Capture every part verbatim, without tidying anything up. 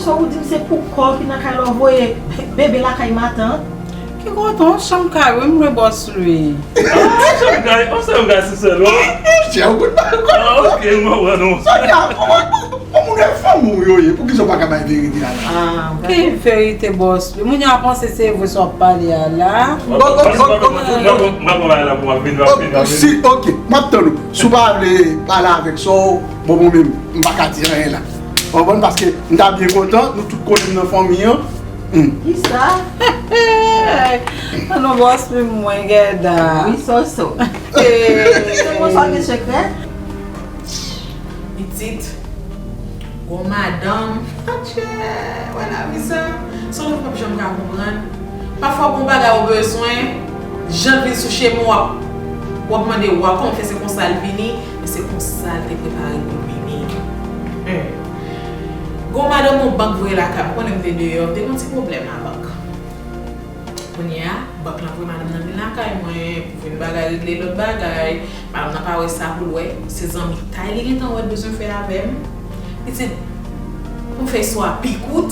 Ou di m se pou kò ki nan kay la w voye bebe lakay matant. Ki kote yon chanm kay wi m lwe bòs Lwi. Yon chanm kay, yon sèl kay se sèl ou. Chè ou kout pa. Ah, ok, m konprann ou. Sonya, kòman pou moun e fanm ou yo ye? Poukisa w pa ka bay verite a la? Ki verite bòs Lwi? Moun yo ap panse se vre sa w ap pale a la. M ap pran bagay la pou w ap vini, w ap vini, w ap vini. Si, ok, m ap tann ou. Si w pa vle pale avèk sa w, bon mwen menm, m pa ka di anyen la. Ou konprann? Paske m ta byen kontan, nou tout konnen m nan fanmi an. Hmm. Kisa? An nou bòs pi mwen gèda. Wi soso. Se konsa w gen sekrè? Pitit, gon madanm. Atchè, wè lavi sa. Se yon lòt m p ap janm ka konprann. Pafwa gon bagay ou bezwen, jan l vin sou chemen w ap w ap mande wa kòman fè se konsa l vini, men se konsa l te prepare pou l vini. Gon madanm yon bank voye lakay mwen, konnen m te deyò, m te gen yon ti pwoblèm nan bank. Kounye a, bank lan voye madanm nan vin lakay mwen pou vin bagay regle lòt bagay. Madanm nan pa wè sa pou l wè, se zanmitay li gentan wè l bezwen fè avè m. Pitit, pou m fè istwa a pi kout,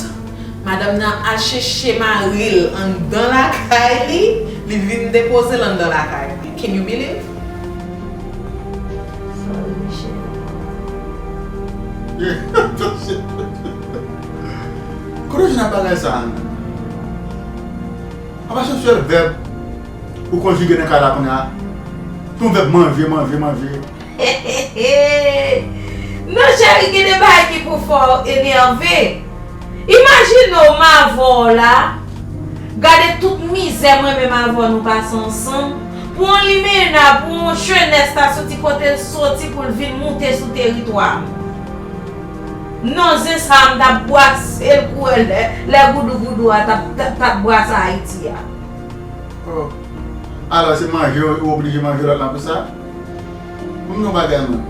madanm nan al chèche mari l anndan lakay li, li vin depoze l anndan lakay mwen. Can you believe? Sorry Michel. Kote w jwenn ak bagay sa a menm? Apa se yon sèl vèb ou konjige nan kay la kounye a? Se yon vèb manje, manje, manje. Non cheri, gen de bagay ki pou fè w enève. Imajine w m avè w la, gade tout mizè mwen menm avè w nou pase ansanm, pou yon limena, pou yon jenès ta soti kote l soti pou l vin moute sou teritwa m. Non zen sa a m t ap bwase l kou lè goudougoudou a t ap t ap bwase Ayiti a. Oh. Alò se manje ou oblije manje lòt lan pou sa? Ban m di yon bagay mwen.